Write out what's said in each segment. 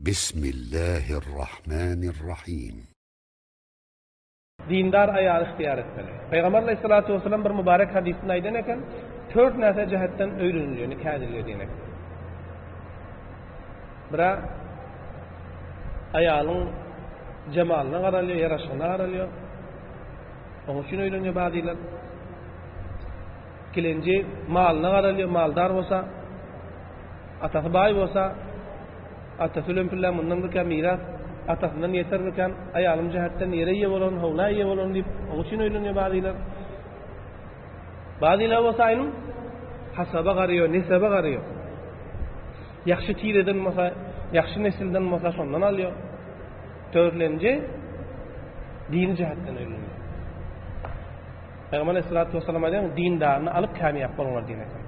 Bismillahirrahmanirrahim. Dindar aýaly ihtiýar etmeli. Pygamber aleyhissalatu vesselam bir mübarek hadysynda aýdan eken, tört närse jähetden öýlenilýär, nika edilýär diýen eken. Bira aýalyň jemalyna garalýar, ýaraşygyna garalýar. Onuň üçin öýlenýär bazylar. Ikilenji malyna garalýar, maldar bolsa, atasy baý bolsa, Atasy ölen pille mundan birkän miras atasyndan ýetermikän, aýalym jähetden ýere eýe bolaryn, howla eýe bolaryn diýip, oň üçin öýlenýär bazylar. Bazylar bolsa aýnym hasaba garaýar, nesebe garaýar. Ýagşy tireden bolsa, ýagşy nesilden bolsa şondan alýar. Dördlenji dini jähetden öýlenýär. Pygamber aleyhissalatu vesselam aýdýar, dindaryny alyp kämýap boluňlar diýen eken.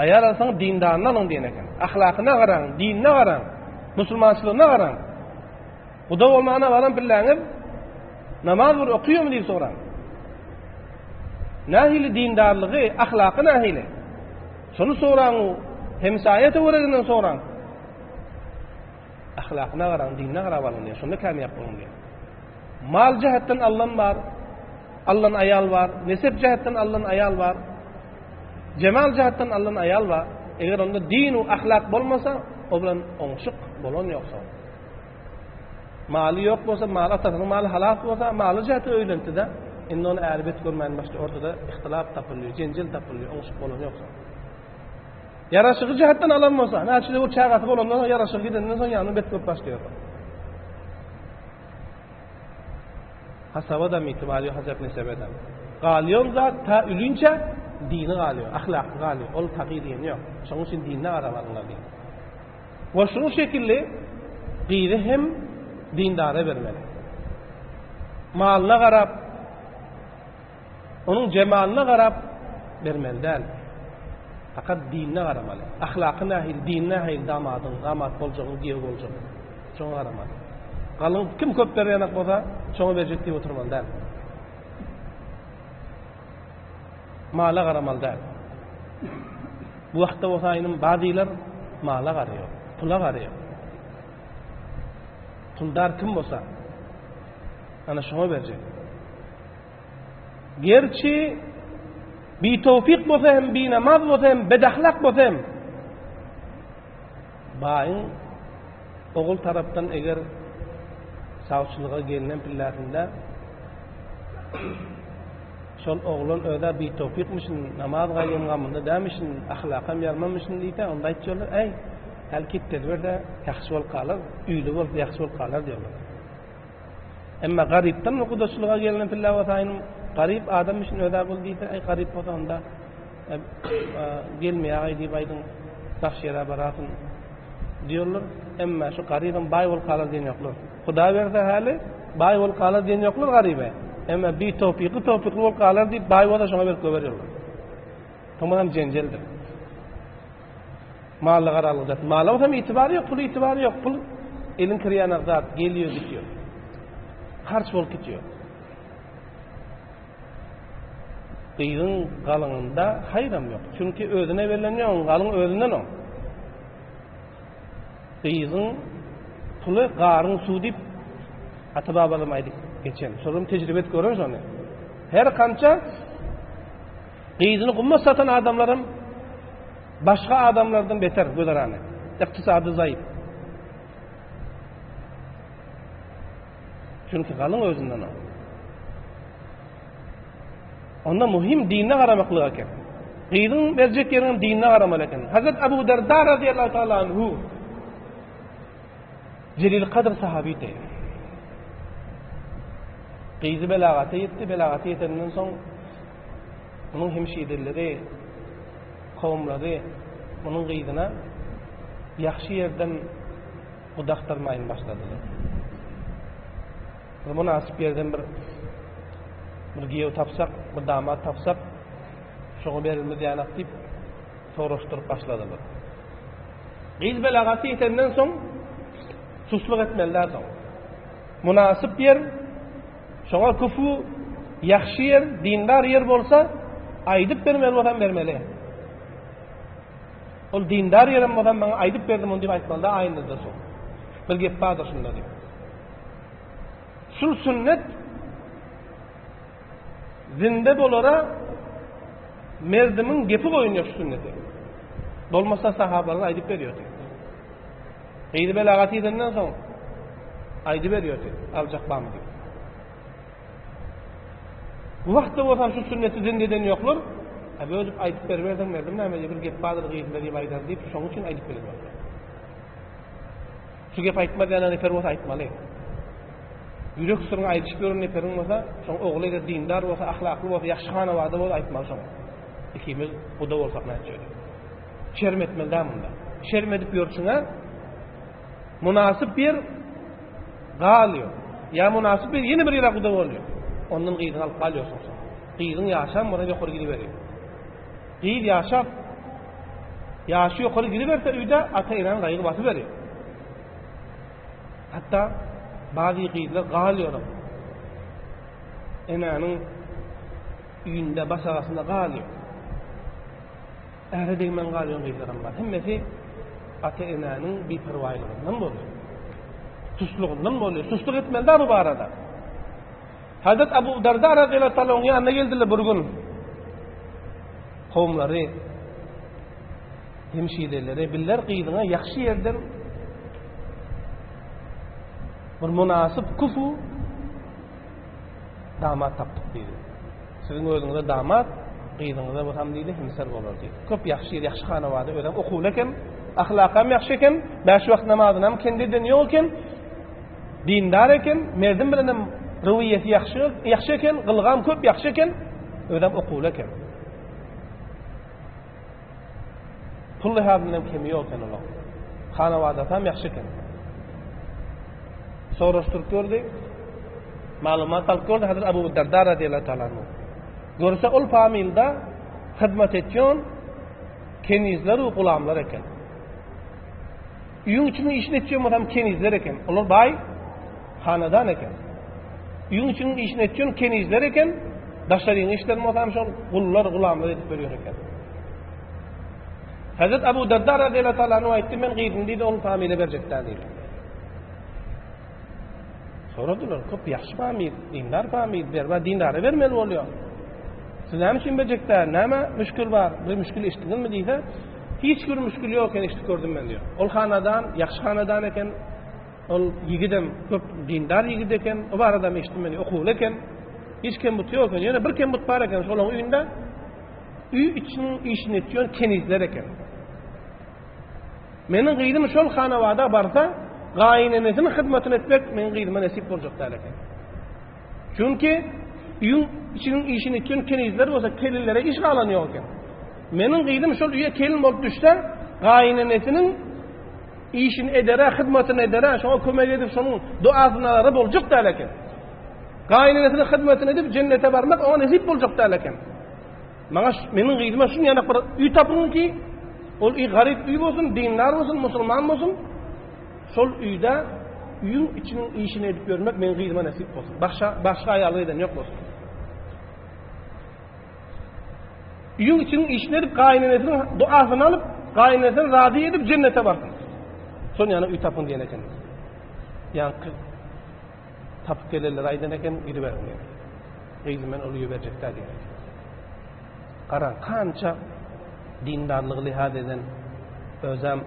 Aýal alsaň dindaryny alyň diýen eken. Ahlakyna garaň, dinine garaň, musulmançylygyna garaň. Guda bolmana baran billäňiz namaz bir okyýarmy diýip soraň. Nähili dindarlygy, ahlaky nähili? Şony soraň, hemsaýa töwereginden soraň. Ahlakyna garaň, dinine garap alyň diýen. Şonda kämýap boluň diýen. Mal jähetden alnan bar, alnan aýal bar, nesep jähetden alnan aýal bar. Jemal jähetden alnan aýal bar. Eger onda din we ahlak bolmasa, o bilen oňşuk bolan ýok soň. Maly ýok bolsa, maly atasynyň maly halas bolsa, maly jähetden öýlentdi-de, indi ony äri bet görmän başda ortada ihtilaf tapylýar, jenjel tapylýar, oňşuk bolan ýok soň. Ýaraşygy jähetden alan bolsa, näçe döwür çagasy bolandan soň, ýaraşygy gidenden soň ýanyny bet görüp başlaýar. Hasaba-da itibar ýok, hasap nesebe-de. Galýan zat ta ölünçä dini galýar, ahlaky galýar. Ol tagy diýen ýok. Şonuň üçin dinine garap alyňlar diýen. We şunuň şekilli gyzy hem dindara bermeli. Malyna garap, Onuň jemalyna garap bermeli däl. Fakat dinine garamaly. Ahlaky nähili, dini nähili damadyň, damat boljagyň, giýew boljagyň. Şoňa garamaly. Galyň kim köp berýänek bolsa, şoňa berjek diýip oturmaly däl. Mala garamaly däl. Bu wagtda bolsa inim bazylar mala garaýar, pula garaýar. Puldar kim bolsa, ana şoňa berjek. Gerçi bitowfyk bolsa hem, binamaz bolsa hem, bedahlak bolsa hem, baýyň ogul tarapdan eger sawçylyga gelnen pilläsinde şol oglan özä bitowfykmyşyn, namaz gaýyň gamynda dämişin, ahlakam ýarmamyşyn diýse, onda aýtýarlar, Äý, häli ketdezber-de ýagşy bolup galar, öýli bolup ýagşy bolup galar diýýärler. Emma garypdan we gudaçylyga gelnen pille bolsa aýnym garyp adam üçin özä bul diýse, aý garyp bolsa onda e, e, gelmeýägaý diýip aýdyň, daş ýere barasyn diýorlar. Emma şu garybam baý bolup galar diýen ýoklar. Huda berse häli baý bolup galar diýen ýoklar garyba. Emma bi towfyky towfykly bolup galar diýip baý bolsa şoňa berip goýberýärler. Soňam jenjeldir. Mally garalgy zat. Mala bolsam itibary ýok, pul itibary ýok. Pul eliň kirýän zat, gelýär, gitýär. Harç bolup gitýär. Gyzyň galyňynda haýram ýok. Çünki özüne berlen ýok, galyň özünden oň. Gyzyň puly garyň suw diýip ata-babalarym aýdyp geçen. Şolam tejribe edip gören şony. Her kança Gyzyny gymmat satan adamlaram başga adamlardan beter güzerany. Ykdysady zaýyp. Çünki galyň özünden o. Onda muhim dinine garamaklyk eken. Gyzyň berjek ýeriň dinine garamaly eken. Hazret Abu Darda radiyallahu taala anhu Jelil Kadr sahabydy. Gyzy belagata ýetdi, belagata ýetenden soň Munuň hemşireleri, kowumlary munuň gyzyna ýagşy ýerden guda agtarmaýyn başladylar. Bir mynasyp ýerden bir bir giýew tapsak, bir damat tapsak, şoňa berermiz ýanak diýip soraşdyryp başladylar. Gyz belagaty ýetenden soň susluk etmeli däl soň. Mynasyp ýer Şoňa küfü ýagşy ýer, dindar ýer bolsa, aýdyp bermeli bolsam bermeli. Ol dindar ýerem bolsa maňa aýdyp berdi muny diýip aýtmaly-da aýynda soň. Bir gep bardyr şunda diýip. Şul sünnet zinde bolara merdimiň gepi boýunça şu sünneti. Bolmasa sahabalar aýdyp berýärdi. Gyzy belagat ýetenden soň aýdyp berýärdi, aljak barmy diýip. Bu wagtda bolsa şu sünneti zinde eden ýoklar. A bölüp aýdyp beriberseň merdim näme diýip bir gep bardyr gyzynda diýip aýdar diýip şoň üçin aýdyp bilenoklar. Şu gep aýtmaz ýaly neper bolsa aýtmaly. Ýürek syryňy aýdyşyp ýören neperiň bolsa, şoň ogly eger dindar bolsa, ahlakly bolsa, ýagşy hanawada bolsa aýtmaly şoňa. Ikimiz guda bolsak nätjek diýip. Şerm etmeli däl munda. Şerm edip ýörşüňe mynasyp ýer galýar. Ýa mynasyp ýer ýene bir ýere guda bolýar. Ondan gyzyňy alyp galýarsyň soň. Gyzyň ýaşam bolsa ýokary gidiberýär. Gyz ýaşap, ýaşy ýokary gidiberse öýde ata-enäniň gaýgy basyberýär. Hatda bazy gyzlar galýaram. Enäniň öýünde, başagasynda galýar. Äre degmän galýan gyzlaram bar. Hemmesi ata-enäniň biperwaýlygyndan bolýar. Suslugyndan bolýar. Susluk etmeli däl bu barada. Hazret Abu Darda radiyallahu ta'ala oň ýanyna geldiler bir gün. Kowumlary, hemşireleri biller gyzyňa ýagşy ýerden bir mynasyp kufu damat tapdyk diýdi. Siziň özüňize damat, gyzyňyza bolsam diýdi, hemser bolar diýdi. Köp ýagşy ýer, ýagşy hanawada özem okuwly eken, ahlakam ýagşy eken, bäş wagt namazynam kendi eden ýok eken. Dindar eken, merdim bilenem röwiýesi ýagşy, ýagşy eken, gylgam köp ýagşy eken, özem okuwly eken. Pul lihazynyň kemi ýok eken olaň. Hanawadasam ýagşy eken. Soraşdyryp gördi. Maglumat alyp gördi Hazret Abu Darda radiyallahu ta'ala anhu. Görse ol familda hyzmat etýän kenizler we gulamlar eken. Öýüň içiniň işini etjek bolsam kenizler eken. Olar baý hanadan eken. Öýüň içiniň işini etjek kenizler eken. Daşaryň işlerini bolsam şol gullar, gulamlar edip berýär eken. Hazret Abu Darda radiyallahu ta'ala anhu aýtdy, men gyzymy diýdi, ol familýa berjek däl diýdi. Soradylar, köp ýagşy famil, dindar famil, berme dindara bermeli bolýar. Siz näme üçin berjek däl, näme müşkil bar, bir müşkil eşitdiňizmi diýse, Hiç bir müşgil ýok eken eşidip gördüm men diýýär. Ol hanadan, ýagşy hanadan eken. Ol ýigidem köp dindar ýigit eken. O barada hem eşitdim men, okuwly eken. Hiç kembuty ýok eken. Ýöne bir kembut bar eken, şolaryň öýünde öý içiniň işini etýän kenizler eken. Meniň gyzym şol hanawada barsa, gaýynenesiniň hyzmatyny etmek meniň gyzyma nesip boljak däl eken. Çünki öýüň içiniň işini etýän kenizler bolsa kelinlere iş galan ýok eken. Meniň gyzym şol öýe kelin bolup düşse, gaýynenesiniň işini edere, hyzmatyny edere, şoňa kömek edip, şonuň duasyny alara boljak däl eken. Gaýynenesiniň hyzmatyny edip jennete barmak oňa nesip boljak däl eken. Maňa meniň gyzyma şuň ýaly bir öý tapyň ki, ol öý garyp öý bolsun, dindar bolsun, musulman bolsun. Şol öýde öýüň içiniň işini edip ýörmek meniň gyzyma nesip bolsun. Başga başga aýalyk eden ýok bolsun. Öýüň içiniň işini edip gaýynenesiniň duasyny alyp, gaýynenesini razy edip jennete barsyn. Şol ýana öý tapyň diýen eken. Ýaňky tapyp gelenler aýdan eken, gidiberiň diýen. Gyzym men ol öýe berjek däl diýen eken. Garaň, kança dindarlygy lihaz eden özem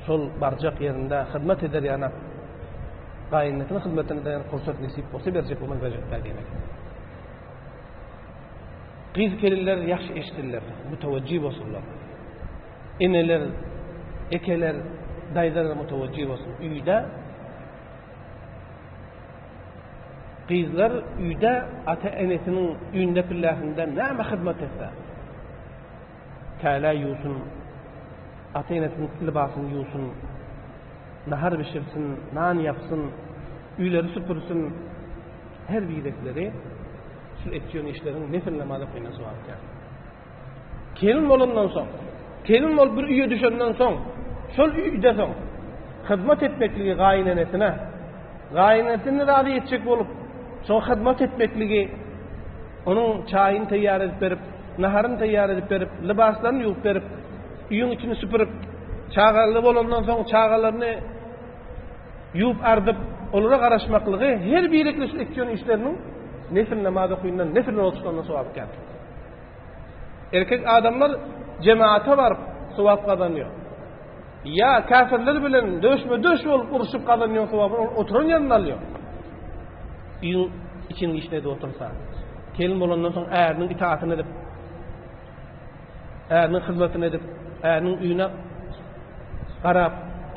şol barjak ýerinde hyzmat eder ýanak, gaýynenesiniň hyzmatyny eder ýanak pursat nesip bolsa berjek bolmaz berjek däl diýen eken. Gyz-gelinler ýagşy eşitsinler, mütewejji bolsunlar. Eneler, ekeler, daýzalar mütewejji bolsun. Öýde gyzlar öýde ata-enesiniň öýünde pilläsinde näme hyzmat etse, käle ýuwsun, ata-enesiniň lybasyny ýuwsun, nahar bişirsin, nan ýapsyn, öýleri süpürsin, her birekleri Şu etýän işleriň nefil namaz okaýandan sogap däl. Gelin bolandan soň, gelin bolup bir öýe düşenden soň, şol öýde soň hyzmat etmekligi gaýynenesine, gaýynenesini razy etjek bolup, şoňa hyzmat etmekligi, onuň çaýyny taýýar edip berip, naharyny taýýar edip berip, lybaslaryny ýuwup berip, öýüň içini süpürip, çagaly bolandan soň çagalaryny. Ýuwup-ardyp, olara garaşmaklygy her birek şu etýän işleriniň nefil namaz okyndan, nefil roza tutandan sogaby kän. Erkek adamlar jemaata baryp sogap gazanýar. Ýa käfirler bilen döşme-döş bolup urşup gazanýan sogabyny ol oturan ýerinde alýar. Öýüň içiniň işini edip otursa, gelin bolandan soň äriniň itaatyny edip, äriniň hyzmatyny edip, äriniň öýüne garap,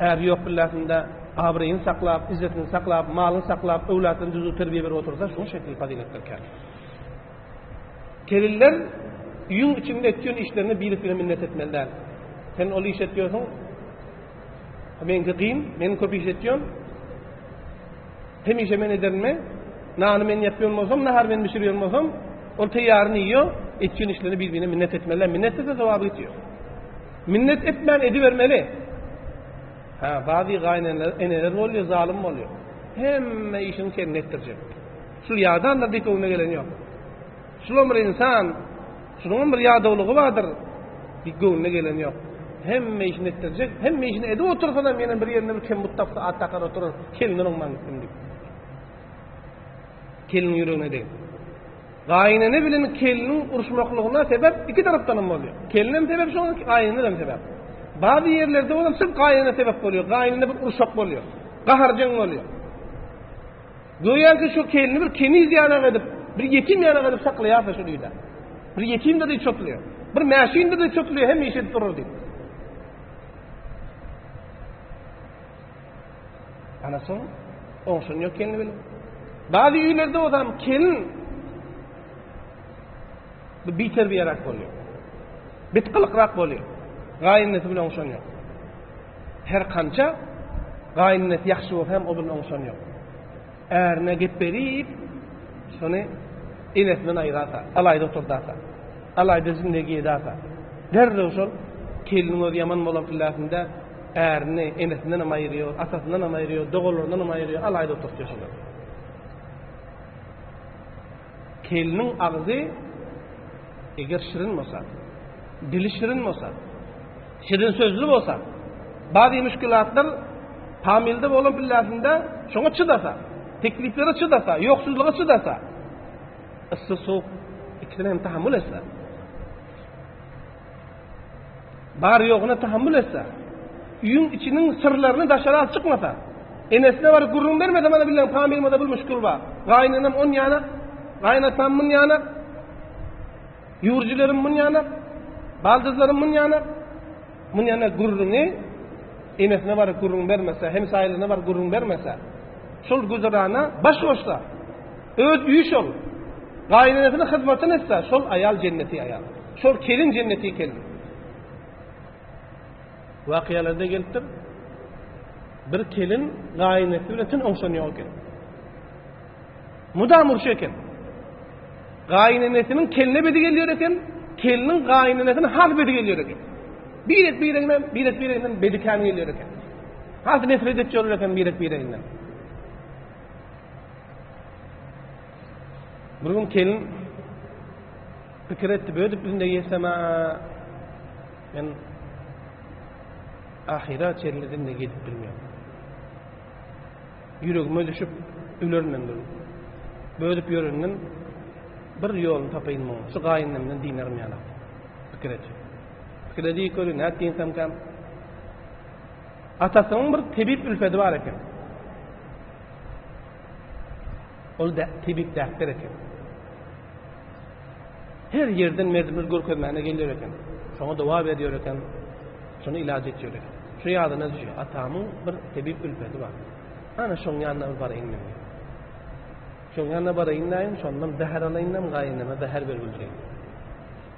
äri ýok billasynda abraýyny saklap, izzetini saklap, malyny saklap, öwlatlaryny düzüw terbiýe berip otursa, şuň şekilli fazyletler kän. Gelinler öýüň içinde etýän işlerine biri-birine minnet etmeli däl. Sen ol iş etýärsiň, meňki kyn, men köp iş etýän. Hemişe men ederinmi? Nany men ýapýan bolsam, nahar men bişirýän bolsam, ol teýýaryny iýýär, etýän işlerine bir-birine minnet etmeli däl. Minnet etse sogaby gitýär. Minnet etmän edibermeli. Ha, bazy gaýyneneler, eneler bolýar, zalym bolýar. Hemme işini kendine etdirjek. Şul ýadandyr diýip göwnüne gelen ýok. Şulam bir ynsan, şunuňam bir ýadawlygy bardyr diýip göwnüne gelen ýok. Hemme işini etdirjek, hemme işini edip otursanam ýene bir ýerinde bir kembut tapsa at dakar oturar, kelinden oňman gitdim diýip. Keliniň ýüregine degip. Gaýynene bilen keliniň uruşmaklygyna sebäp iki tarapdanam bolýar. Kelinem sebäp şoňa, gaýynenem sebäp. Bazy ýerlerde bolsa sırf gaýynene sebäp bolýar. Gaýynene bir uruşak bolýar. Gaharjaň bolýar. Göýäki şu kelini bir keniz ýanak edip, bir ýetim ýanak edip saklaýarsa şu öýde. Bir ýetim-de diýip çotlaýar. Bir mäşin-de diýip çotlaýar, hemişe edip durar diýip. Ana soň oňşan ýok kelini bilen. Bazy öýlerde bolsam kelin bu biterbiýeräk bolýar. Bitgylykrak bolýar. Gaýynesi bilen oňşan ýok. Her kança gaýynenesi ýagşy bolsa hem o bilen oňşan ýok. Ärine gep berip, şony enesinden aýyrasa, alaýda oturdasa, alaýda zindegi edasa, derrew şol keliniň özi ýaman bolan pilläsinde ärini enesinden hem aýyrýar, atasyndan hem aýyrýar, doganlaryndan hem aýyrýar, alaýda oturtýar şolary. Keliniň agzy eger şirin bolsa, dili şirin bolsa, şirin sözli bolsa, bazy müşkilatlar pamilde bolan pilläsinde şoňa çydasa, tekliplere çydasa, ýoksuzlyga çydasa, yssy sowuk ikisine hem tahammül etse, Bar ýoguna tahammül etse, öýüň içiniň syrlaryny daşary alyp çykmasa, enesine baryp gürrüň bermese mana bilen pamilmada bir müşkül bar. Gaýynenem on ýana, gaýynatam mun ýana, ýüwürjilerim mun ýana, baldyzlarym mun ýana, mun ýana gürrüňi enesine baryp gürrüň bermese, hemsaýalaryna baryp gürrüň bermese, şol güzerana baş goşsa, Öz öýi şol. Gaýynenesine hyzmatyny etse, şol aýal jenneti aýal. Şol kelin jenneti kelin. Wakyýalarda gelipdir. Bir kelin gaýynesi bilen tün oňşan ýok eken. Mudam urşy eken. Gaýynenesiniň keline bedi gelýär eken, keliniň gaýynenesine has bedi gelýär eken. Birek bireginden, birek bireginden bedi kän gelýär eken. Has nefret etýärler eken birek bireginden. Bir gün gelin pikir etdi, bödüp bizinde ýesem-ä men ahyra çenli zinde gezip bilmen. Ýüregime düşüp ölerin men bir. Bödüp ýörenden bir ýoluny tapaýyn muň. Şu gaýynemden dinerim ýaly. Pikir etdi. Pikir edip görü, nädip dinsem-käm? Atasynyň bir tebip ülpedi bar eken. Ol tebip däpber eken. Her ýerden merdimler görkezmäne gelýär eken. Şoňa dowa berýär eken. Şony ilaç etýär eken. Şu ýadyna düşýär. Atamyň bir tebip ülpedi bar. Ana şoň ýanyna bir baraýyn men. Şoň ýanyna baraýyn daýym, şondan zäher alaýyn-da, gaýyneme zäher berip öldüreýin.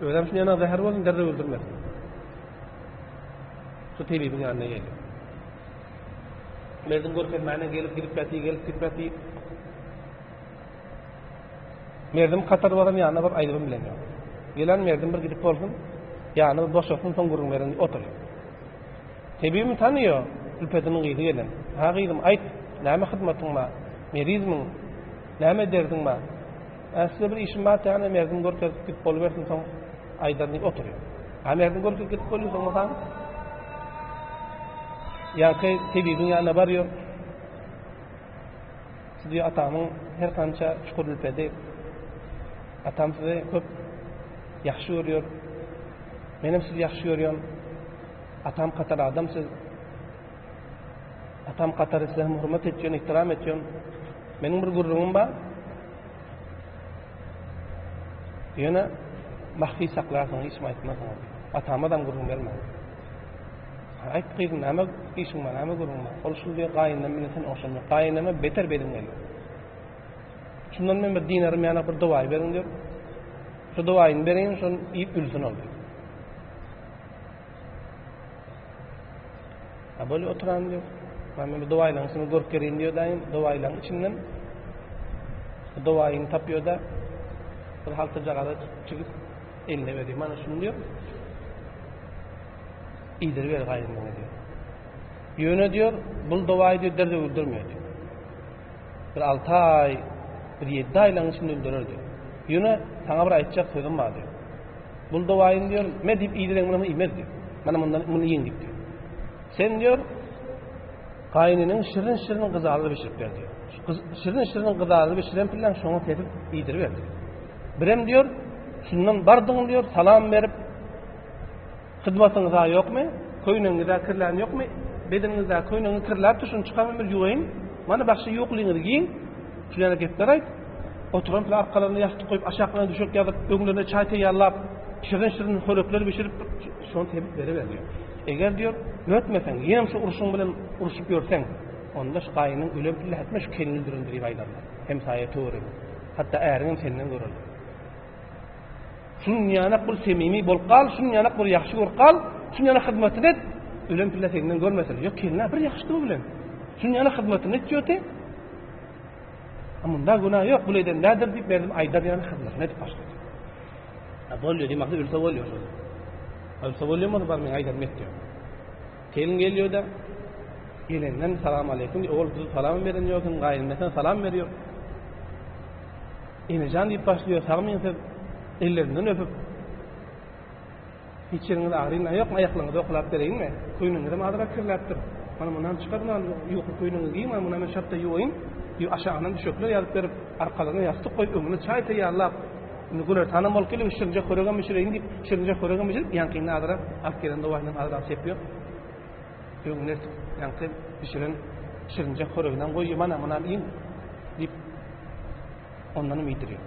Özem şuny ýanyna zäher bolsun, derrew öldürmesin. Şu tebibiň ýanyna geldi. Merdiň görkezmäne gelip gidip ýaty, gelip gidip ýaty. Merdim Katar baran ýanyna bir aýdybym bilen ýok. Gelen merdim bir gidip bolsun, ýanyna bir boşasyn, soň gürrüň beren diýip otur. Tebibim tanýar, Ülpediniň gyzy gelen. Ha gyzym, aýt, näme hyzmatyň bar? Merizmiň? Näme derdiň bar? Ä size bir işim bar, ýany merdim görkezip gidip bolubersin soň aýdaryn diýip oturýar. A merdim görkezip gidip bolýar soň bolsa ýaňky tebibiň ýanyna barýar. Siz diýýär atamyň her kança çukur ülpedi. Atam sizi köp ýahşy görýär. Menem sizi ýahşy görýän. Atam katar adam siz. Atam katary size hem hurmat etýän, ihtiram etýän. Meniň bir gürrüňim bar. Ýöne mahfi saklarsyň, hiç kim aýtmarsyň. Atama-dam gürrüň berme. Aýt gyzym, näme işiň bar, näme gürrüň bar? Ol şul diýýär, gaýynam bilen sen ogşanjak. Gaýynama beter bedim gelýär. Şundan men bir dinarym ýanak bir dowaý beriň diýip. Şu dowaýyny bereýin, şony iýip ölsün ol diýip. Ha bolýa oturan diýip. Men bir dowaýlaryň içini görüp geleýin diýýär daýym. Dowaýlaryň içinden dowaýyny tapýar da bir haltajagaza çigip eline berýär. Mana şuny diýip iýdiriber gaýynyňa diýýär. Ýöne diýýär, bul dowaýy diýýär derrew öldürmeýär diýýär. Bir alty aý, bir ýedi aýlaryň içinde öldürer diýýär. Ýöne saňa bir aýtjak sözüm bar diýýär. Bul dowaýyny diýýär, me diýip iýdireň muny iýmez diýýär. Mana mundan muny iýiň diýip diýýär. Sen diýýär, gaýynynyň şirin-şirin gyzaly bişirip ber diýýär. Şirin-şirin gyzaly bişiren bilen şoňa sepip iýdiriber diýýär. Birem diýýär, şundan bardyň diýýär, salam berip Hyzmatyňyz-a ýokmy? Köýnegiňiz-ä kirlän ýokmy? Bedeniňizdäki köýnegiňiz kirläpdir, şuny çykaryň bir ýuwaýyn. Mana başga ýuwuklygyňyzy geýiň. Şuny ýaly gepler aýt. Oturan pil arkalaryna ýassyk goýup, aşaklaryna düşek ýazyp, öňlerine çaý taýýarlap, şirin-şirin hörekler bişirip, şony sepip beriber diýýär. Eger diýýär, ötmeseň, ýenem şu urşuň bilen urşup ýörseň, onda şu gaýynyň ölen pille hetmen şu kelini öldürendir diýip aýdarlar. Hemsaýa töweregi. Hatda äriňem senden görerler. Şunuň ýanak bul semimi bolup gal, şunuň ýanak bul ýagşy görüp gal, şunuň ýanak hyzmatyny et. Ölen pille senden görmesin. Ýok, keline bir ýagşydygy bilen. Şunuň ýanak hyzmatyny et diýdi. Munda günah ýok, bul eden nädir diýip berdim, aýdar ýaly hyzmatyny edip başlady. Ha bolýar diýmek, ölse bolýar şol. Ölse bolýar mı bar men aýdarym et diýär. Gelin gelýär-de, gelenden salam aleýkum diýip, ogul salam beren ýok, gaýynnesine salam berýär. Enejan diýip başlaýar, sagmyň siz? Ellerinden öpüp. Hiç ýeriňiz agryna ýokmy? Aýaklaryňyzy oklap bereýinmi? Köýnegiňizem azrak kirläpdir. Mana mundan çykarma, ýuka köýnegiňizi geýiň, mana muny men şatda ýuwaýyn. Diýip aşagyndan düşekler ýazyp berip, arkalaryna ýassyk goýup, öňüne çaý taýýarlap, indi günortanam bolup gelýär, şirinje höregem bişireýin diýip, şirinje höregem bişirip, ýaňkyny azrak alyp gelen dowaýyndan azrak sepýär. Öňüne eltip, ýaňky bişiren şirinje höreginem goýýar, mana munam iýiň diýip, ondanam iýdirýär.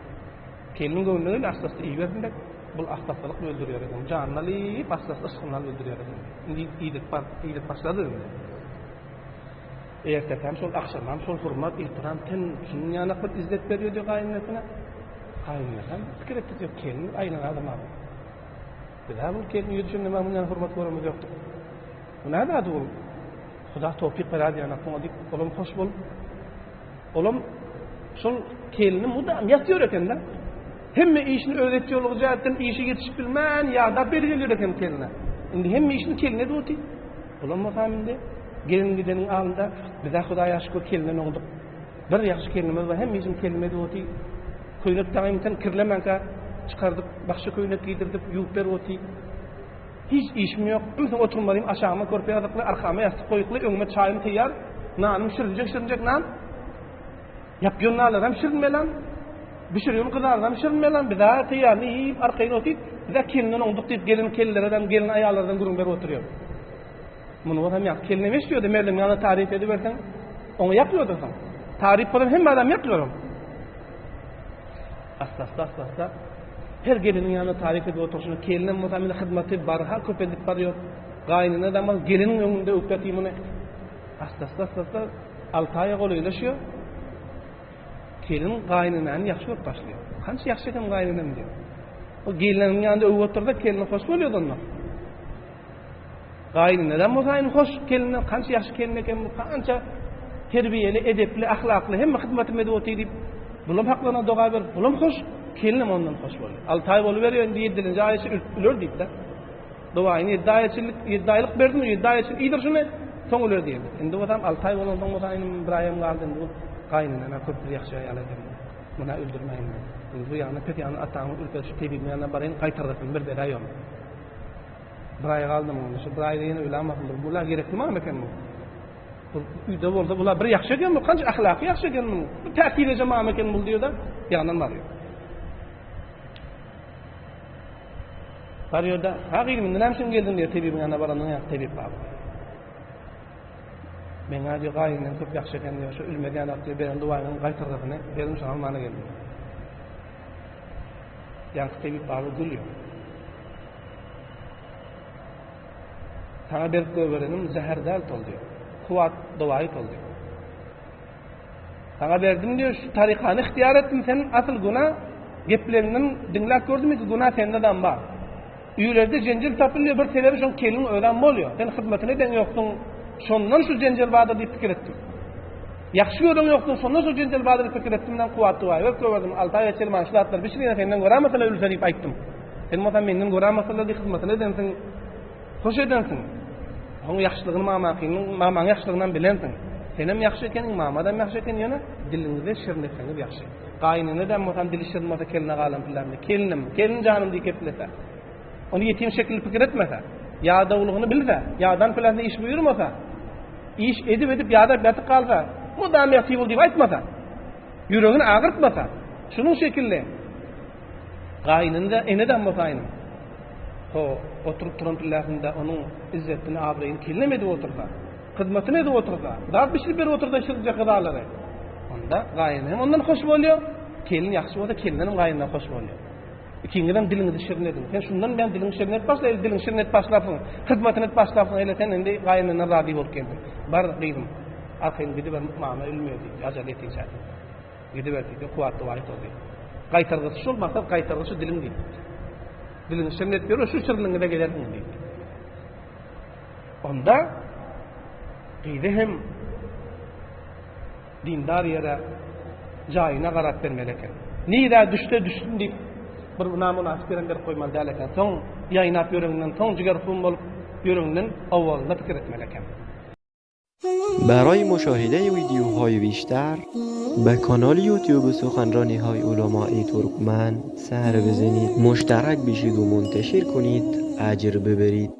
Gelniň göwnüne gelýär, assa-assa iýibersin dek, bul assa-assalyk öldürýär eken. Janyny alyp, assa-assa yşgyny alyp öldürýär eken. Indi iýdirip bar, iýdirip başlady indi. Ertesem şol, agşamam şol hurmat, ihtiram, ten şunuň ýanak bir izzet berýär diýip gaýynenesine. Gaýynenem pikir etdi diýip, gelin aýlan adam abi. Biz-ä bu gelin ýüz düşünde munuň ýaly hurmat göremiz ýokdy. Bu näme ady bu? Huda towfyk berer diýen aklyňa diýip, olam hoş bolup, olam şol kelini mudam ýatýar eken-de. Hemme işini öz etýärligi jähtden işe ýetişip bilmän, ýadap beri gelýär eken keline. Indi hemme işini keline edip otyr. Olam bolsam indi gelin gideniň alynda biz-ä Hudaýa şükür kelinden oňduk. Bir ýagşy kelinimiz bar, hemme işini kelime edip otyr. Köýnek daňymdan kirlemänkä çykardyp, başga köýnek geýdirdip, ýuwup berip otyr. Hiç işim ýok. Ümsüm oturmalym, aşagyma körpe ýazykly, arkama ýassyk goýukly, öňüme çaýym taýýar, nanym şirinjek-şirinjek nan. Ýapýan nanlaram şirin melan, bişirýän gyzarlam şirin melan. Biz-ä taýýaryny iýip, arkaýyn otyp, biz-ä kelinden oňduk diýip, gelin kelinlereden, gelin aýallardan gürrüň berip oturýar. Muny bolsam ýa kelinem eşitýärdi, Merlin ýaly taryp ediberseň, oňa ýakýardy soň. Taryp bolan hemme adam ýakýar oňa. Asta-asta, asta-asta her geliniň ýanynda taryp edip oturyşyna kelinem bolsa meni hyzmaty barha köpeldip barýar. Gaýynene damal geliniň öňünde öwüp ýatyr muny. Asta-asta, asta-asta alty aýa golaýlaşýar. Gelin gaýynenäni ýagşy görüp başlaýar. Kança ýagşy eken gaýynenem diýip. O geliniň ýanynda öwüp otursa gelin hoş bolýar onda. Gaýyneneden bolsa indi hoş gelinden kança ýagşy gelin eken bu kança terbiýeli, edepli, ahlakly hemme hyzmatymy edip otyr diýip, bulam haklaryna doga berip, bulam hoş, gelinem ondan hoş bolýar. Alty aý boluberýär indi ýedilenji aýa öler diýip-de. Dogaýyny ýedi aýa çenli, ýedi aýlyk berdim, ýedi aýa çenli iýdir şuny, soň öler diýdi. Indi bolsam alty aý bolansoň bolsa inim bir aýam galdy indi bu gaýyneneden köp bir ýagşy aýal eken. Muny öldürmäýin men. Indi bu ýanyna pes ýanyna ataňyň ülpet şu tebibiň ýanyna baraýyn gaýtargasyn bir bela ýok. Bir aý galdy muňa. Şu bir aýda ýene ölämasyn bir. Bula gerekli maňa eken bu. Bu öýde bolsa bular bir ýagşy eken bu, kança ahlaky ýagşy eken munuň. Bu päkizeje mama eken bul diýýär-de, ýanyndan barýar. Barýar-da, ha gyzym indi näme üçin geldiň diýýär tebibiň ýanyna barandan ýa tebip baba. Meňä diýýär gaýynyň köp ýagşy eken diýýär, şu ülmez ýanak diýýär, beren duwaýyňyň gaýtargysyny berdim şoňa almana geldim. Ýaňky tebip baba gülýär. Saňa berip goýberenim zäher däl tol diýýär. Kuwwat dowaýy tol diýýär. Saňa berdim diýýär, şu tarykany ihtiýar etdim, sen asyl günä gepleriňden diňläp gördüm ki günä sende-de bar. Öýlerde jenjel tapylýar, bir sebebi şoň kelin özem bolýar. Sen hyzmatyny eden ýoksuň, şondan şu jenjel bardyr diýip pikir etdim. Ýagşy gören ýoksuň, şondan şu jenjel bardyr diýip pikir etdim, men kuwwat dowaýy berip goýberdim. Alty aý geçeli maňa şu zatlary bişirýän senden görämesele ölse diýip aýtdym. Sen bolsaň menden görämesele diýip hyzmatyny edensiň. Hoş edensiň. Oň ýagşylygyny mamakynyň, mamaň ýagşylygynam bilensiň. Senem ýagşy ekeniň, mamadam ýagşy eken, ýöne diliňizi şirin etseňiz ýagşy. Gaýynene-däm bolsam dili şirin bolsa keline galan pillerini, kelinim, gelin janym diýip geplese, ony ýetim şekilli pikir etmese, ýadawlygyny bilse, ýadan pillesine iş buýurmasa, iş edip-edip ýadap ýatyp galsa, mudam ýatyp bol diýip aýtmasa, ýüregini agyrtmasa, şunuň şekilli Gaýynyny-da, ene-de bolsa aýnym. Ho, oturyp turan pilläsinde onuň izzetini, abraýyny kelnem edip otursa, hyzmatyny edip otursa, zat bişirip berip otursa şirinje gyzalary. Onda gaýyny hem ondan hoş bolýar, gelin ýagşy bolsa kelindenem gaýyndan hoş bolýar. Ikiňizem diliňizi şirin ediň. Sen şundan bäri diliňi şirin edip başla, diliňi şirin edip başlarsyň, hyzmatyny edip başlarsyň, hele sen indi gaýynyndan razy bolup geldiň. Bar gyzym, arkaýyn gidiber, mama ölmeýär diýdi, ajal ýetinçä diýdi. Gidiber diýdi, kuwwatly waýt ol diýdi. Gaýtargysy şol maksat gaýtargy şu diliň diýdi. Diliňi şirin edip ýör, şu şirinligiňe gelersiň diýdi. Onda gyzy hem dindar ýere jaýyna garap bermeli eken. Nirä düşse düşsün diýip bir namynasyp ýerem berip goýmaly däl eken. Soň ýaýnap ýöreginden, soň jiger-hum bolup ýöreginden owalynda pikir etmeli eken. برای مشاهده ویدیوهای بیشتر به کانال یوتیوب سخنرانی های علمای ترکمن سر بزنید مشترک بشید و منتشر کنید اجر ببرید.